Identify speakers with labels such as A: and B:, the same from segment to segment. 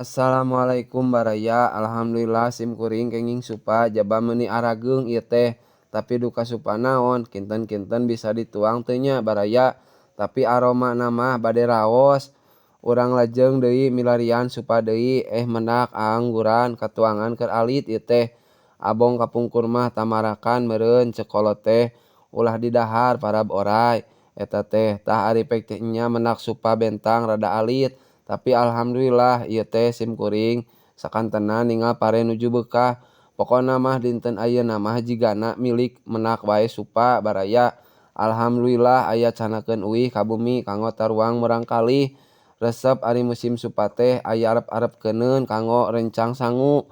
A: Assalamualaikum baraya. Alhamdulillah sim kuring kenging supa jaba meuni arageung ieu teh. Tapi duka supa naon kinten-kinten bisa dituang teu nya baraya. Tapi aromana mah bade raos. Urang lajeng deui milarian supa deui mendak angguran katuangan keur alit ieu teh. Abong kapungkur mah tamarakan meureun ceuk kolot teh ulah didahar parab oray eta teh. Tah ari pek teh enya mendak supa bentang rada alit. Tapi alhamdulillah ieu teh sim kuring sakantenan ningal pare nuju beukah. Pokona mah dinten ayeuna mah jigana milik menak wae supa baraya. Alhamdulillah aya canakeun uih ka bumi kanggo taruang murangkalih. Resep ari musim supa teh aya arep-arepkeuneun kanggo rencang sangu.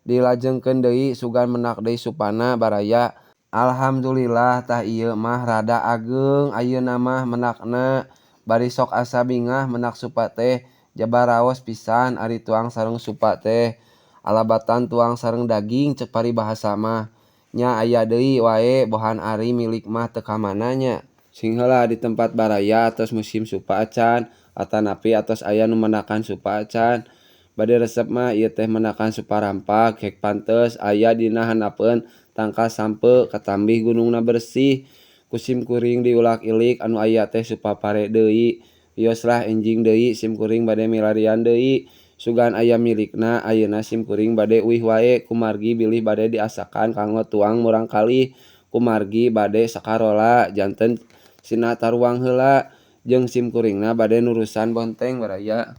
A: Dilajengkeun deui sugan menak deui supana baraya. Alhamdulillah tah ieu mah rada ageung ayeuna mah menakna. Bari sok asa bingah menak supa teh jaba raos pisan ari tuang sareng supa teh. Alabatan tuang sareng daging ceuk paribahasa mah. Nya aya deui wae bohan ari milik mah teu ka mana nya. Sing heula di tempat baraya atos musim supa acan atanapi atos aya nu mendakan supa acan. Bade resep mah ieu teh mendakan supa rampak hek pantes aya dina handapeun tangkal sampeu katambih gunungna bersih. Ku sim kuring diulak-ilik anu aya teh supa pare deui. Wios lah enjing deui sim kuring bade milarian deui. Sugan aya milikna ayeuna sim kuring bade uih wae kumargi bilih bade diasakan kanggo tuang murangkalih. Kumargi bade sakarola janten sina taruang heula jeung sim kuringna bade nurusan bonteng baraya.